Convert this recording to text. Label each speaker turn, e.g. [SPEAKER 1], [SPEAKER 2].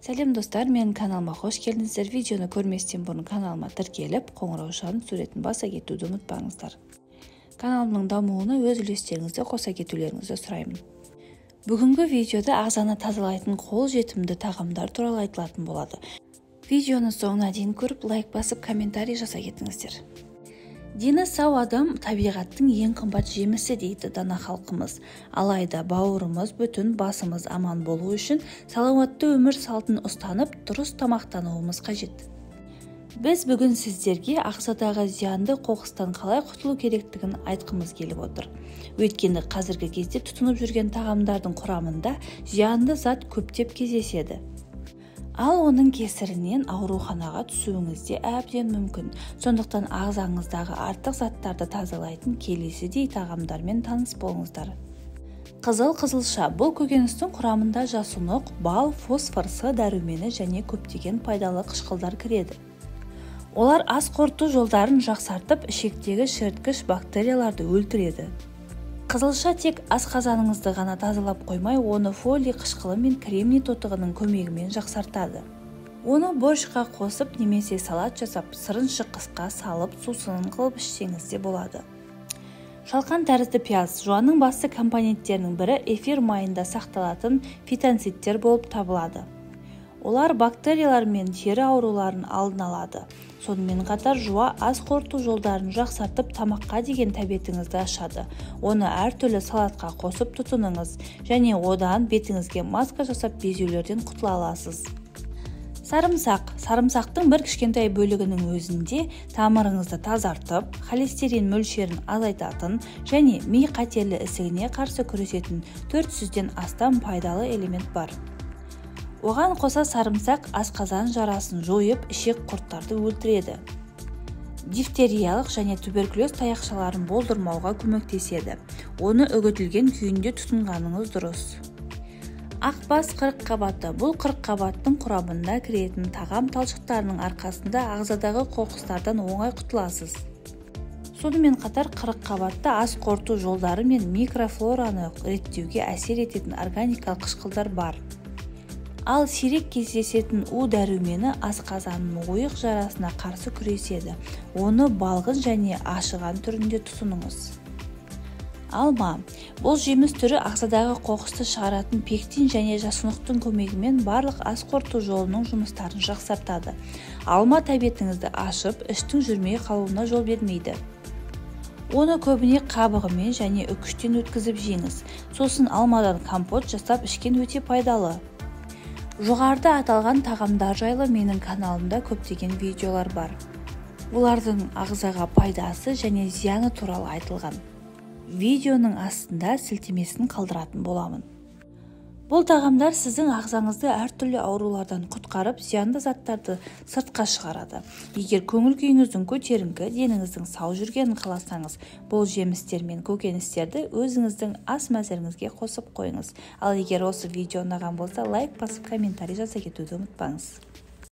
[SPEAKER 1] Сәлем, достар! Менің каналыма қош келдіңіздер! Видеоны көрместен бұрын каналыма тіркеліп, қоңыраушаның суретін баса кетуді ұмытпаңыздар. Каналымның дамуына өз үлестеріңізді қоса кетулеріңізді сұраймын. Бүгінгі видеода ағзаны тазалайтын қол жетімді тағамдар туралы айтылатын болады. Видеоны соңына дейін көріп, лайк басып, комментарий жаса кетіңіздер. Дені сау адам – табиғаттың ең қымбат жемісі, дейді дана халқымыз. Алайда бауырымыз бүтін, басымыз аман болу үшін салауатты өмір салтын ұстанып, дұрыс тамақтануымыз қажет. Біз бүгін сіздерге ағзадағы зиянды қоқыстан қалай құтылу керектігін айтқымыз келіп отыр. Өйткені қазіргі кезде тұтынып жүрген тағамдардың құрамында зиянды зат көптеп кездеседі. Ал оның кесірінен ауруханаға түсуіңіз де әбден мүмкін. Сондықтан ағзаңыздағы артық заттарды тазалайтын келесідей тағамдармен таныс болыңыздар. Қызыл қызылша. Бұл көкөністің құрамында жасұнық, бал, фосфор, С дәрумені және көптеген пайдалы қышқылдар кіреді. Олар ас қорыту жолдарын жақсартып, ішектегі шіріткіш бактерияларды өлтіреді. Қызылша тек асқазаныңызды ғана тазалап қоймай, оны фолий қышқылы мен кремний тотығының көмегімен жақсартады. Оны борщқа қосып немесе салат жасап, сырын шыққысқа салып, сусынын қылып ішсеңіз де болады. Шалқан тәрізді пияз. Жуаның басты компоненттерінің бірі эфир майында сақталатын фитонцидтер болып табылады. Олар бактериялар мен тері ауруларын алдын алады. Сонымен қатар жуа ас қорыту жолдарын жақсартып, тамаққа деген тәбетіңізді ашады. Оны әртүрлі салатқа қосып тұтыныңыз және одан бетіңізге маска жасап, безеулерден құтыла аласыз. Сарымсақ. Сарымсақтың бір кішкентай бөлігінің өзінде тамырыңызды тазартып, холестерин мөлшерін азайтатын және ми қатерлі ісігіне қарсы күресетін 400-ден астам пайдалы элемент бар. Оған қоса сарымсақ асқазан жарасын жойып, ішек құрттарды өлтіреді. Дифтериялық және туберкулез таяқшаларын болдырмауға көмектеседі. Оны үгітілген күйінде тұтынғаныңыз дұрыс. Ақбас қырыққабаты. Бұл қырыққабаттың құрамында кіретін тағам талшықтарының арқасында ағзадағы қоқыстардан оңай құтыласыз. Сонымен қатар қырыққабатта ас қорыту жолдары мен микрофлораны реттеуге әсер ететін органикалық қышқылдар бар. Ал сирек кездесетін У дәрумені асқазанның ойық жарасына қарсы күреседі. Оны балғын және ашыған түрінде тұтыныңыз. Алма. Бұл жеміс түрі ағзадағы қоқысты шығаратын пектин және жасұнықтың көмегімен барлық ас қорыту жолының жұмыстарын жақсартады. Алма тәбетіңізді ашып, іштің жүрмей қалуына жол бермейді. Оны көбіне қабығымен және үкіштен өткізіп жеңіз. Сосын алмадан компот жасап ішкен өте пайдалы. Жоғарыда аталған тағамдар жайлы менің каналымда көптеген видеолар бар. Олардың ағзаға пайдасы және зияны туралы айтылған. Видеоның астында сілтемесін қалдыратын боламын. Бұл тағамдар сіздің ағзаңызды әртүрлі аурулардан құтқарып, зиянды заттарды сыртқа шығарады. Егер көңіл күйіңіздің көтеріңкі, деніңіздің сау жүргенін қаласаңыз, бұл жемістер мен көкөністерді өзіңіздің ас мәзіріңізге қосып қойыңыз. Ал егер осы видео ұнаған болса, лайк басып, комментарий жаза кетуді ұмытпаңыз.